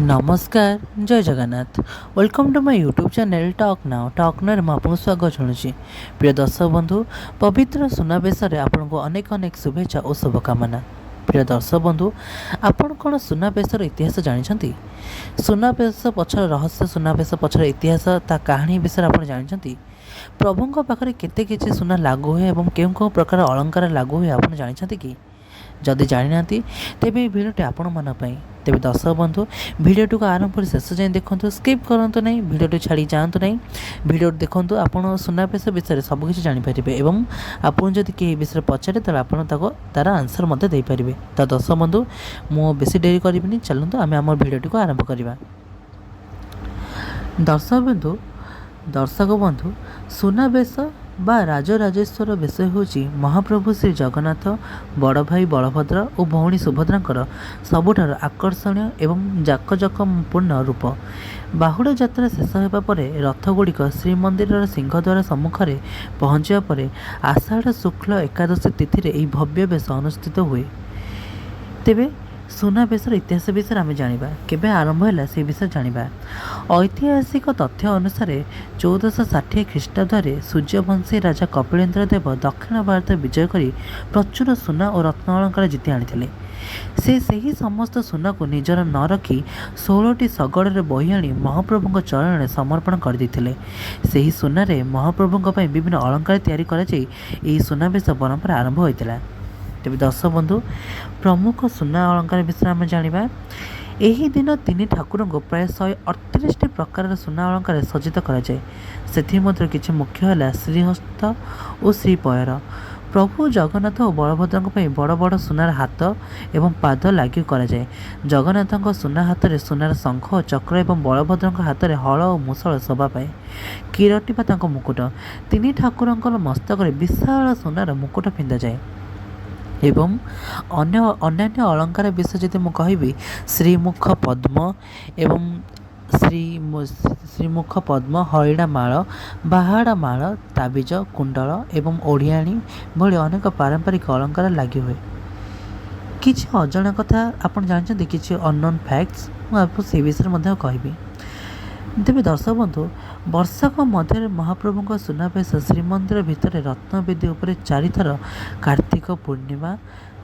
ନମସ୍କାର, ଜୟ Jagannath. Welcome to my YouTube channel Talk Now. Talk ନାଓରେ ମୁଁ ଆପଣଙ୍କୁ ସ୍ୱାଗତ ଜଣାଉଛି। ପ୍ରିୟ ଦର୍ଶକ ବନ୍ଧୁ, ପବିତ୍ର ସୁନାବେଶରେ ଆପଣଙ୍କୁ ଅନେକ ଅନେକ ଶୁଭେଚ୍ଛା ଓ ଶୁଭକାମନା। ପ୍ରିୟ ଦର୍ଶକ ବନ୍ଧୁ, ଆପଣ କ'ଣ ସୁନାବେଶର ଇତିହାସ ଜାଣିଛନ୍ତି? ସୁନାବେଶ ପଛର ରହସ୍ୟ, ସୁନାବେଶ ପଛର ଇତିହାସ, ତା କାହାଣୀ ବିଷୟରେ ଆପଣ ଜାଣିଛନ୍ତି? ପ୍ରଭୁଙ୍କ ପାଖରେ କେତେ କିଛି ସୁନା ଲାଗୁ ହୁଏ ଏବଂ କେଉଁ କେଉଁ ପ୍ରକାର ଅଳଙ୍କାର ଲାଗୁ ହୁଏ, ଆପଣ ଜାଣିଛନ୍ତି କି? ଯଦି ଜାଣିନାହାନ୍ତି, ତେବେ ଏହି ଭିଡ଼ିଓଟି ଆପଣମାନଙ୍କ ପାଇଁ। ତେବେ ଦର୍ଶକ ବନ୍ଧୁ, ଭିଡ଼ିଓଟିକୁ ଆରମ୍ଭରୁ ଶେଷ ଯାଏଁ ଦେଖନ୍ତୁ, ସ୍କିପ୍ କରନ୍ତୁ ନାହିଁ, ଭିଡ଼ିଓଟି ଛାଡ଼ି ଯାଆନ୍ତୁ ନାହିଁ। ଭିଡ଼ିଓଟି ଦେଖନ୍ତୁ, ଆପଣ ସୁନାବେଶ ବିଷୟରେ ସବୁକିଛି ଜାଣିପାରିବେ ଏବଂ ଆପଣ ଯଦି କେହି ବିଷୟରେ ପଚାରେ, ତାହେଲେ ଆପଣ ତାକୁ ତା'ର ଆନ୍ସର୍ ମଧ୍ୟ ଦେଇପାରିବେ। ତ ଦର୍ଶକ ବନ୍ଧୁ, ମୁଁ ବେଶୀ ଡେରି କରିବିନି। ଚାଲନ୍ତୁ, ଆମେ ଆମ ଭିଡ଼ିଓଟିକୁ ଆରମ୍ଭ କରିବା। ଦର୍ଶକ ବନ୍ଧୁ, ସୁନାବେଶ ବା ରାଜରାଜେଶ୍ୱର ବେଶ ହେଉଛି ମହାପ୍ରଭୁ ଶ୍ରୀ ଜଗନ୍ନାଥ, ବଡ଼ ଭାଇ ବଳଭଦ୍ର ଓ ଭଉଣୀ ସୁଭଦ୍ରାଙ୍କର ସବୁଠାରୁ ଆକର୍ଷଣୀୟ ଏବଂ ଜାକଜକମପୂର୍ଣ୍ଣ ରୂପ। ବାହୁଡ଼ା ଯାତ୍ରା ଶେଷ ହେବା ପରେ ରଥଗୁଡ଼ିକ ଶ୍ରୀମନ୍ଦିରର ସିଂହଦ୍ୱାର ସମ୍ମୁଖରେ ପହଞ୍ଚିବା ପରେ ଆଷାଢ଼ ଶୁକ୍ଳ ଏକାଦଶୀ ତିଥିରେ ଏହି ଭବ୍ୟ ବେଶ ଅନୁଷ୍ଠିତ ହୁଏ। ତେବେ ସୁନାବେଶର ଇତିହାସ ବିଷୟରେ ଆମେ ଜାଣିବା, କେବେ ଆରମ୍ଭ ହେଲା ସେ ବିଷୟରେ ଜାଣିବା। ଐତିହାସିକ ତଥ୍ୟ ଅନୁସାରେ 1460 ଖ୍ରୀଷ୍ଟାବ୍ଦରେ ସୂର୍ଯ୍ୟବଂଶୀ ରାଜା କପିଳେନ୍ଦ୍ର ଦେବ ଦକ୍ଷିଣ ଭାରତ ବିଜୟ କରି ପ୍ରଚୁର ସୁନା ଓ ରତ୍ନ ଅଳଙ୍କାର ଜିତି ଆଣିଥିଲେ। ସେ ସେହି ସମସ୍ତ ସୁନାକୁ ନିଜର ନ ରଖି 16ଟି ଶଗଡ଼ରେ ବୋହି ଆଣି ମହାପ୍ରଭୁଙ୍କ ଚରଣରେ ସମର୍ପଣ କରିଦେଇଥିଲେ। ସେହି ସୁନାରେ ମହାପ୍ରଭୁଙ୍କ ପାଇଁ ବିଭିନ୍ନ ଅଳଙ୍କାର ତିଆରି କରାଯାଇ ଏହି ସୁନାବେଶ ପରମ୍ପରା ଆରମ୍ଭ ହୋଇଥିଲା। ତେବେ ଦର୍ଶକ ବନ୍ଧୁ, ପ୍ରମୁଖ ସୁନା ଅଳଙ୍କାର ବିଷୟରେ ଆମେ ଜାଣିବା। ଏହି ଦିନ ତିନି ଠାକୁରଙ୍କୁ ପ୍ରାୟ 138ଟି ପ୍ରକାରର ସୁନା ଅଳଙ୍କାରରେ ସଜ୍ଜିତ କରାଯାଏ। ସେଥିମଧ୍ୟରୁ କିଛି ମୁଖ୍ୟ ହେଲା ଶ୍ରୀହସ୍ତ ଓ ଶ୍ରୀପୟର। ପ୍ରଭୁ ଜଗନ୍ନାଥ ଓ ବଳଭଦ୍ରଙ୍କ ପାଇଁ ବଡ଼ ବଡ଼ ସୁନାର ହାତ ଏବଂ ପାଦ ଲାଗି କରାଯାଏ। ଜଗନ୍ନାଥଙ୍କ ସୁନା ହାତରେ ସୁନାର ଶଙ୍ଖ ଓ ଚକ୍ର ଏବଂ ବଳଭଦ୍ରଙ୍କ ହାତରେ ହଳ ଓ ମୁଷଳ ଶୋଭା ପାଏ। କିରୀଟ ବା ତାଙ୍କ ମୁକୁଟ। ତିନି ଠାକୁରଙ୍କର ମସ୍ତକରେ ବିଶାଳ ସୁନାର ମୁକୁଟ ପିନ୍ଧାଯାଏ। ଏବଂ ଅନ୍ୟାନ୍ୟ ଅଳଙ୍କାର ବିଷୟ ଯଦି ମୁଁ କହିବି, ଶ୍ରୀମୁଖ ପଦ୍ମ ଏବଂ ଶ୍ରୀମୁଖ ପଦ୍ମ, ହରିଡ଼ା ମାଳ, ବାହାଡ଼ା ମାଳ, ତାବିଜ, କୁଣ୍ଡଳ ଏବଂ ଓଡ଼ିଆଣୀ ଭଳି ଅନେକ ପାରମ୍ପରିକ ଅଳଙ୍କାର ଲାଗି ହୁଏ। କିଛି ଅଜଣା କଥା ଆପଣ ଜାଣିଛନ୍ତି? କିଛି ଅନନୋନ୍ ଫ୍ୟାକ୍ଟସ୍ ମୁଁ ଆପଣଙ୍କୁ ସେଇ ବିଷୟରେ ମଧ୍ୟ କହିବି। ତେବେ ଦର୍ଶକ ବନ୍ଧୁ, ବର୍ଷକ ମଧ୍ୟରେ ମହାପ୍ରଭୁଙ୍କ ସୁନାବେଶ ଶ୍ରୀମନ୍ଦିର ଭିତରେ ରତ୍ନବେଦୀ ଉପରେ ଚାରିଥର, କାର୍ତ୍ତିକ ପୂର୍ଣ୍ଣିମା,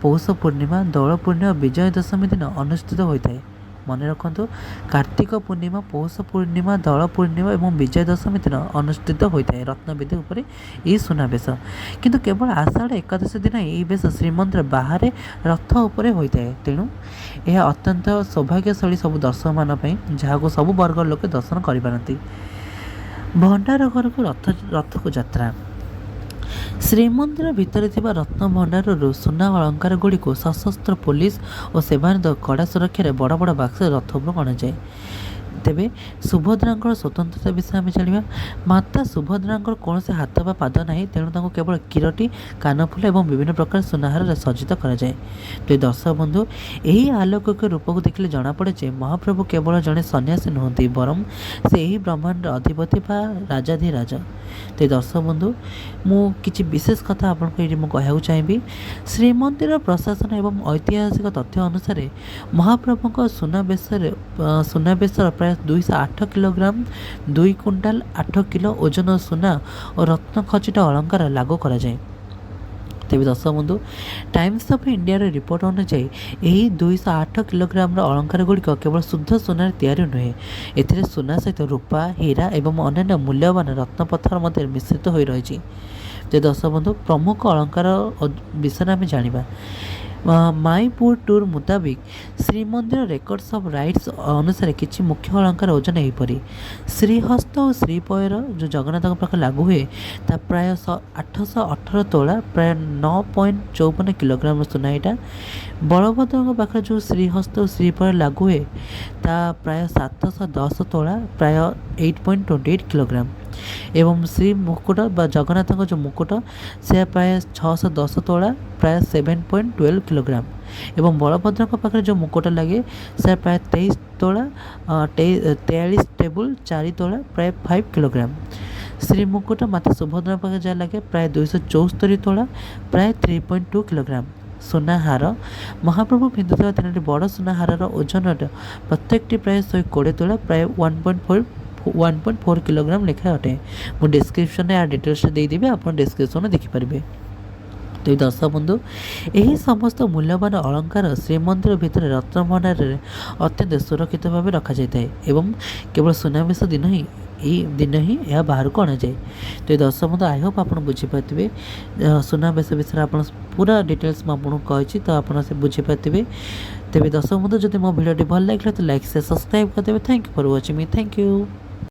ପୌଷ ପୂର୍ଣ୍ଣିମା, ଦୋଳ ପୂର୍ଣ୍ଣିମା ଓ ବିଜୟା ଦଶମୀ ଦିନ ଅନୁଷ୍ଠିତ ହୋଇଥାଏ। ମନେ ରଖନ୍ତୁ, କାର୍ତ୍ତିକ ପୂର୍ଣ୍ଣିମା, ପୌଷ ପୂର୍ଣ୍ଣିମା, ଦୋଳ ପୂର୍ଣ୍ଣିମା ଏବଂ ବିଜୟା ଦଶମୀ ଦିନ ଅନୁଷ୍ଠିତ ହୋଇଥାଏ ରତ୍ନବେଦୀ ଉପରେ ଏହି ସୁନାବେଶ। କିନ୍ତୁ କେବଳ ଆଷାଢ଼ ଏକାଦଶୀ ଦିନ ଏହି ବେଶ ଶ୍ରୀମନ୍ଦିର ବାହାରେ ରଥ ଉପରେ ହୋଇଥାଏ। ତେଣୁ ଏହା ଅତ୍ୟନ୍ତ ସୌଭାଗ୍ୟଶାଳୀ ସବୁ ଦର୍ଶକମାନଙ୍କ ପାଇଁ, ଯାହାକୁ ସବୁ ବର୍ଗର ଲୋକେ ଦର୍ଶନ କରିପାରନ୍ତି। ଭଣ୍ଡାର ଘରକୁ ରଥକୁ ଯାତ୍ରା। ଶ୍ରୀମନ୍ଦିର ଭିତରେ ଥିବା ରତ୍ନ ଭଣ୍ଡାରରୁ ସୁନା ଅଳଙ୍କାର ଗୁଡ଼ିକୁ ସଶସ୍ତ୍ର ପୋଲିସ ଓ ସେବାୟତ କଡ଼ା ସୁରକ୍ଷାରେ ବଡ଼ ବଡ଼ ବାକ୍ସରେ ରଥ ଉପରକୁ ଅଣାଯାଏ। ତେବେ ସୁଭଦ୍ରାଙ୍କର ସ୍ୱତନ୍ତ୍ରତା ବିଷୟ ଆମେ ଜାଣିବା। ମାତା ସୁଭଦ୍ରାଙ୍କର କୌଣସି ହାତ ବା ପାଦ ନାହିଁ, ତେଣୁ ତାଙ୍କୁ କେବଳ କିରୀଟ, କାନଫୁଲ ଏବଂ ବିଭିନ୍ନ ପ୍ରକାର ସୁନାହାରରେ ସଜ୍ଜିତ କରାଯାଏ। ତ ଦର୍ଶକ ବନ୍ଧୁ, ଏହି ଆଲୌକିକ ରୂପକୁ ଦେଖିଲେ ଜଣାପଡ଼େ ଯେ ମହାପ୍ରଭୁ କେବଳ ଜଣେ ସନ୍ନ୍ୟାସୀ ନୁହନ୍ତି, ବରଂ ସେ ଏହି ବ୍ରହ୍ମାଣ୍ଡର ଅଧିପତି ବା ରାଜାଧିରାଜ। ତ ଦର୍ଶକ ବନ୍ଧୁ, ମୁଁ କିଛି ବିଶେଷ କଥା ଆପଣଙ୍କୁ ଏଇଠି ମୁଁ କହିବାକୁ ଚାହିଁବି। ଶ୍ରୀମନ୍ଦିର ପ୍ରଶାସନ ଏବଂ ଐତିହାସିକ ତଥ୍ୟ ଅନୁସାରେ ମହାପ୍ରଭୁଙ୍କ ସୁନାବେଶର ପ୍ରାୟ 208 କିଲୋଗ୍ରାମ, 2 କୁଇଣ୍ଟାଲ 8 କିଲୋ ଓଜନ ସୁନା ଓ ରତ୍ନ ଖଚିତ ଅଳଙ୍କାର ଲାଗୁ କରାଯାଏ। ତେବେ ଦର୍ଶକ ବନ୍ଧୁ, ଟାଇମ୍ସ ଅଫ୍ ଇଣ୍ଡିଆର ରିପୋର୍ଟ ଅନୁଯାୟୀ ଏହି 208 କିଲୋଗ୍ରାମର ଅଳଙ୍କାର ଗୁଡ଼ିକ କେବଳ ଶୁଦ୍ଧ ସୁନାରେ ତିଆରି ନୁହେଁ, ଏଥିରେ ସୁନା ସହିତ ରୂପା, ହୀରା ଏବଂ ଅନ୍ୟାନ୍ୟ ମୂଲ୍ୟବାନ ରତ୍ନପଥର ମଧ୍ୟ ମିଶ୍ରିତ ହୋଇ ରହିଛି। ଯେ ଦର୍ଶକ ବନ୍ଧୁ, ପ୍ରମୁଖ ଅଳଙ୍କାର ବିଷୟରେ ଆମେ ଜାଣିବା। ମାଇପୁର ଟୁର୍ ମୁତାବିକ ଶ୍ରୀମନ୍ଦିର ରେକର୍ଡ଼ସ୍ ଅଫ୍ ରାଇଟ୍ସ ଅନୁସାରେ କିଛି ମୁଖ୍ୟ ଅଳଙ୍କାର ଓଜନ ଏହିପରି। ଶ୍ରୀହସ୍ତ ଓ ଶ୍ରୀପୟର ଯେଉଁ ଜଗନ୍ନାଥଙ୍କ ପାଖରେ ଲାଗୁ ହୁଏ, ତା ପ୍ରାୟ 818 ତୋଳା, ପ୍ରାୟ 9.54 କିଲୋଗ୍ରାମ ସୁନା ଏଇଟା। ବଳଭଦ୍ରଙ୍କ ପାଖରେ ଯେଉଁ ଶ୍ରୀହସ୍ତ ଓ ଶ୍ରୀପୟର ଲାଗୁ ହୁଏ, ତା ପ୍ରାୟ 710 ତୋଳା, ପ୍ରାୟ 8.28 କିଲୋଗ୍ରାମ ଏବଂ ଶ୍ରୀ ମୁକୁଟ ବା ଜଗନ୍ନାଥଙ୍କ ଯେଉଁ ମୁକୁଟ, ସେ ପ୍ରାୟ 610 ତୋଳା, ପ୍ରାୟ 7.12 କିଲୋଗ୍ରାମ ଏବଂ ବଳଭଦ୍ରଙ୍କ ପାଖରେ ଯେଉଁ ମୁକୁଟ ଲାଗେ, ସେ ପ୍ରାୟ 23 ତୋଳା, 43 ଟେବୁଲ 4 ତୋଳା, ପ୍ରାୟ 5 କିଲୋଗ୍ରାମ। ଶ୍ରୀ ମୁକୁଟ ମାତା ସୁଭଦ୍ରାଙ୍କ ପାଖରେ ଯାହା ଲାଗେ, ପ୍ରାୟ 274 ତୋଳା, ପ୍ରାୟ 3.2 କିଲୋଗ୍ରାମ। ସୁନା ହାର। ମହାପ୍ରଭୁ ପିନ୍ଧୁଥିବା ତିନୋଟି ବଡ଼ ସୁନା ହାରର ଓଜନଟା ପ୍ରତ୍ୟେକଟି ପ୍ରାୟ 120 ତୋଳା, ପ୍ରାୟ 1.4, 1.4 କିଲୋଗ୍ରାମ ଲେଖାଏଁ ଅଟେ। ମୁଁ ଡିସ୍କ୍ରିପ୍ସନ୍ରେ ୟା ଡିଟେଲ୍ସଟା ଦେଇଦେବି, ଆପଣ ଡିସ୍କ୍ରିପ୍ସନ୍ରେ ଦେଖିପାରିବେ। ତ ଦର୍ଶକ ବନ୍ଧୁ, ଏହି ସମସ୍ତ ମୂଲ୍ୟବାନ ଅଳଙ୍କାର ଶ୍ରୀମନ୍ଦିର ଭିତରେ ରତ୍ନଭଣ୍ଡାରରେ ଅତ୍ୟନ୍ତ ସୁରକ୍ଷିତ ଭାବେ ରଖାଯାଇଥାଏ ଏବଂ କେବଳ ସୁନାବେଶ ଦିନ ହିଁ, ଏହି ଦିନ ହିଁ ଏହା ବାହାରକୁ ଅଣାଯାଏ। ତ ଏ ଦର୍ଶକ ବନ୍ଧୁ, I Hope ଆପଣ ବୁଝିପାରିଥିବେ। ସୁନାବେଶ ବିଷୟରେ ଆପଣ ପୁରା ଡିଟେଲ୍ସ ମୁଁ ଆପଣଙ୍କୁ କହିଛି, ତ ଆପଣ ସେ ବୁଝିପାରିଥିବେ। ତେବେ ଦର୍ଶକ ବନ୍ଧୁ, ଯଦି ମୋ ଭିଡ଼ିଓଟି ଭଲ ଲାଗିଲା ତ ଲାଇକ୍, ସେୟାର, ସବସ୍କ୍ରାଇବ୍ କରିଦେବେ। Thank you for watching me. Thank you.